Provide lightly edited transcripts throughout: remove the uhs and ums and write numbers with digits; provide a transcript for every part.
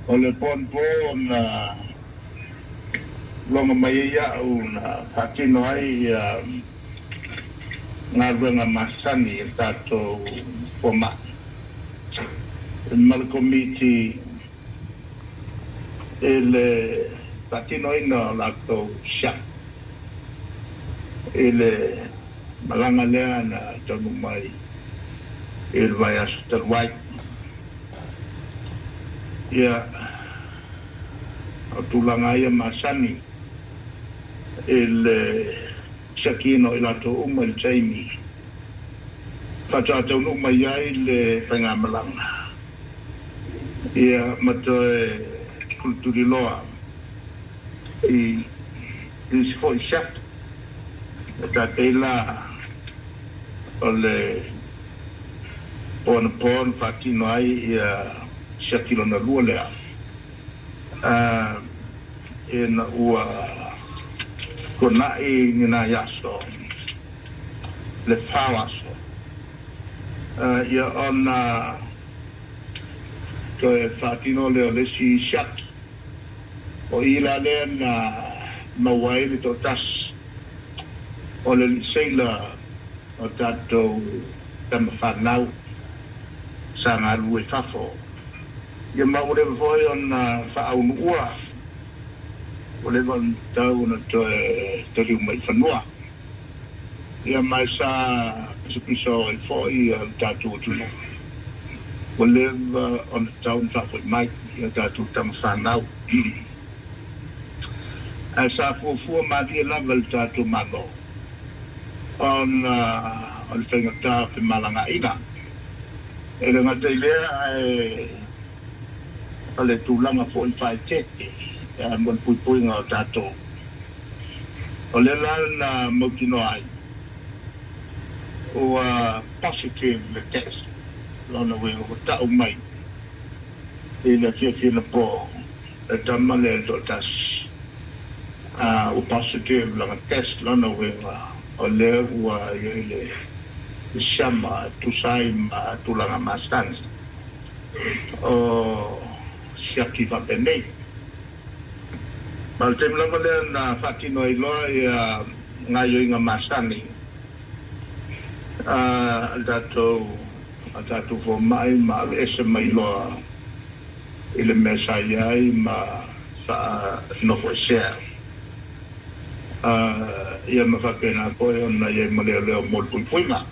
O le po anapo na logo mai ai a'u na faatino ai galuega masani a le tatou fomai ma le Komiti i le faatinoina o latou siaki i le malaga lea na taunuu mai i le vaiaso talu ai. Ia, o tulaga ia masani i le siakiina o i latou uma i le taimi faatoa taunuu mai ai le faigamalaga, ia ma toe tulituliloa i isi foi siaki e tatai la o le po anapo na faatino ai ia siaki lona lua lea ina ua tuanai ni nai aso, le 4 aso, ia ona toe faatino lea o le isi siaki. O i la lea na maua ai le toatasi o le alii seila o tatou tama fanau sa galulue i fafo. Ia ma ua leva foi ona faaunuua, ua leva ona tatau ona toe taliu mai i fanua. Ia ma e sa pisapisao ai foi le tatou atunuu, ua leva ona tatau ona faafoi mai i a tatou tama fanau. Ae sa fuafua malie lava e le tatou Malo ona o le faigata o femalagaaiga. E le gata i lea ae o le tulaga foi faaeteete mo le puipuiga o tatou. O lea la na mautinoa ai ua positive le test, lona uiga ua tau mai i le afiafi anapo le tama lea e toatasi ua positive lana test, lona uiga o lea ua i ai le siama e tusa ai ma tulaga masani o siaki faapenei. Ma o le taimi lava lea na faatino ai loa ia gaioiga masani a le tatou a tatou fomai ma aveese mai loa i le mea sa i ai ma faanofoesea ia ma faapena foi ona i ai ma leoleo mo le puipuiga.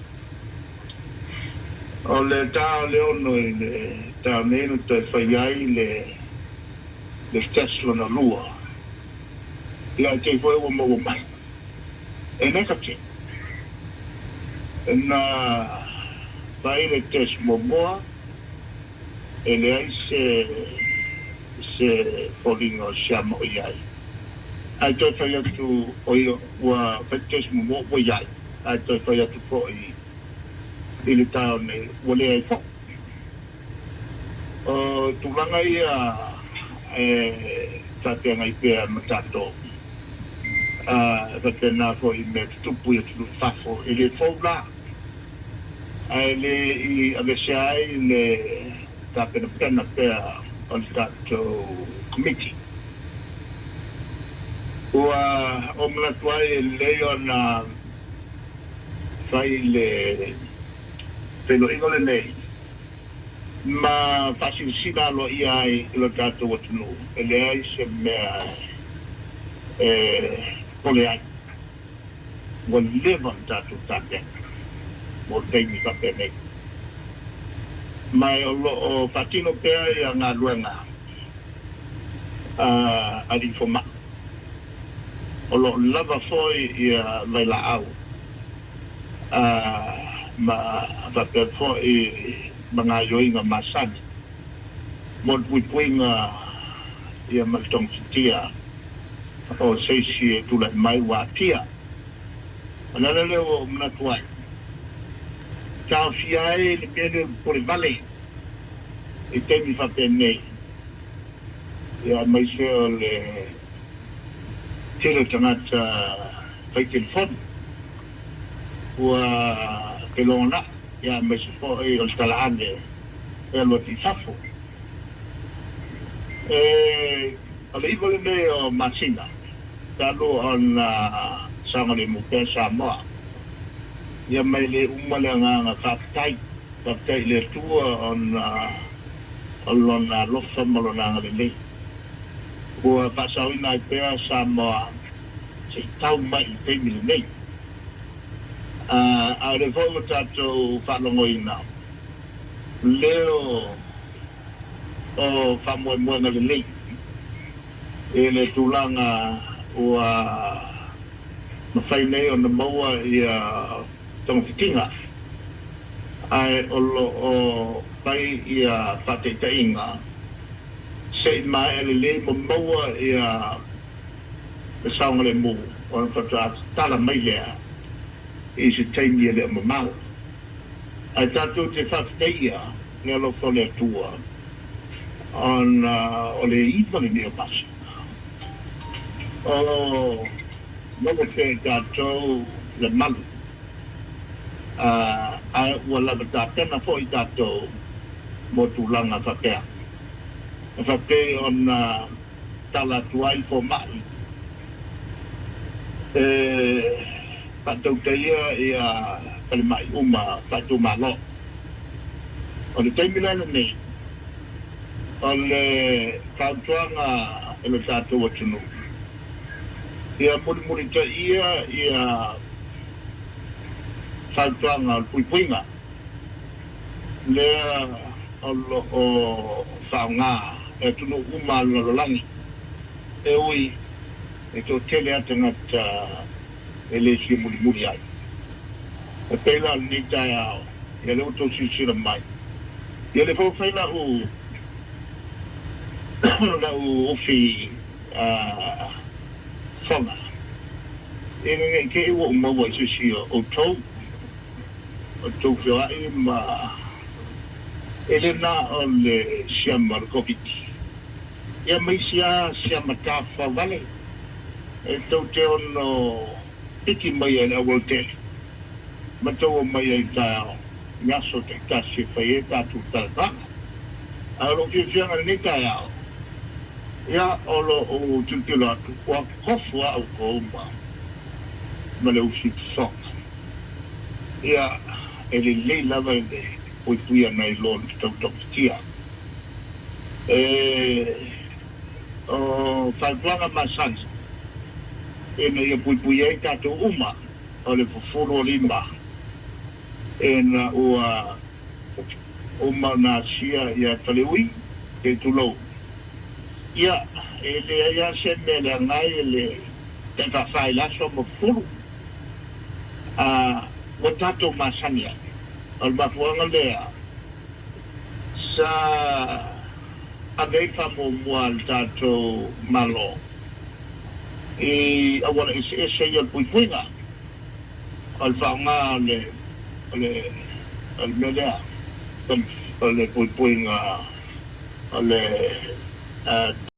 O le ta o le 6 i le taeao nei na toe fai ai le le test lona lua, ia ae te i foi ua maua mai e negative. Na fai le test muamua e leai se se foliga o siama o i ai, ae toe fai atu oi ua fai le test muamua ua i ai, ae toe fai atu foi i le taeao nei ua leai foi. O tulaga ia e faafeagai pea ma tatou, e faapena foi i mea tutupu i atunuu i fafo, e le fou la, ae le i aveesea ai le tapenapena pea o le tatou Komiti. Ua ou manatu ai e lelei ona fai le feiloaiga lenei ma faasilasila aloaia ai i lo tatou atunuu e leai se mea e popole ai, ua leva ona tatou tapena mo le taimi faapenei. Ma o lo o faatino pea ia galuega a alii fomai. O lo o lava foi ia vailaau ma faapea foi ma gaoioiga masani mo le puipuiga ia ma le togafitia o se isi e tulai mai ua aafia. O le ala lea ua ou manatu ai, taofia ai le mea lea o le popole vale i taimi faapenei, ia aemaise o le tele o tagata fai telefoni ua felogonai, ia aemaise foi o le tala ane e alu atu i fafo. E o le 9 lenei o masina talu ona saogalemu pea Samoa. Ia mai le uma le agaga faafetai, faafetai i le Atua ona o Lona alofa ma Lona agalelei ua faasaoina ai pea Samoa se i tau mai i le taimi lenei. A o lea foi ua tatou faalogoina leo o faamoemoega lelei i le tulaga ua mafai nei ona maua ia togafitiga, ae o lo o fai ia faataitaiga se i maea lelei ma maua ia le saogalemu ona faatoa tatala mai lea i se taimi e le o mamao. Ae tatou te faafetaia le alofa o le Atua ona o le 9 lenei o masina o maua pea i tatou le malu, ae ua lava tapena foi tatou mo tulaga faapea. E faapei ona tala atu ai fomai e faatautaia ia falemai uma faaitumalo. O le taimi la lenei, o le fautuaga i lo tatou atunuu, ia mulimulitaia ia fautuaga o le puipuiga lea o lo o faaaoga e atunuu uma o le lalolagi, e ui e toatele lava tagata e le fia mulimuli ai. E pei la o lenei taeao, ia lea ua outou silasila mai, ia lea foi ua fai lau lau ufi fofoga, ina ne i te i ua ou maua i se isi o outou, o outou feoai ma e le na o le siama o le Koviti, ia ma isi lava siama tafafao vale e tou te ono piki mai ai i le aualatele ma tou omai ai i taeao i aso taitasi e fai ai tatou talanoaga. Ae o lou fiafiaga i lenei taeao, ia, o lo o tilotilo atu, ua tofu lava outou ma le ufi fofoga. Ia, e lelei lava le puipuia nai lo le tautogatia. E o fautuaga masani ina ia puipuia ai tatou uma o le fufulu o lima ina ua uma ona asia ia Faleui se i tulou. Ia, e leai lava se mea leaga ai e le taifafa i le aso ma fufulu, a ua tatou masani ai. O le mafuaaga lea sa ave ai le faamuamua a le tatou Malo i auala eseese ia o le puipuiga o le faaaoga o le o le o le mea lea o le puipuiga o le.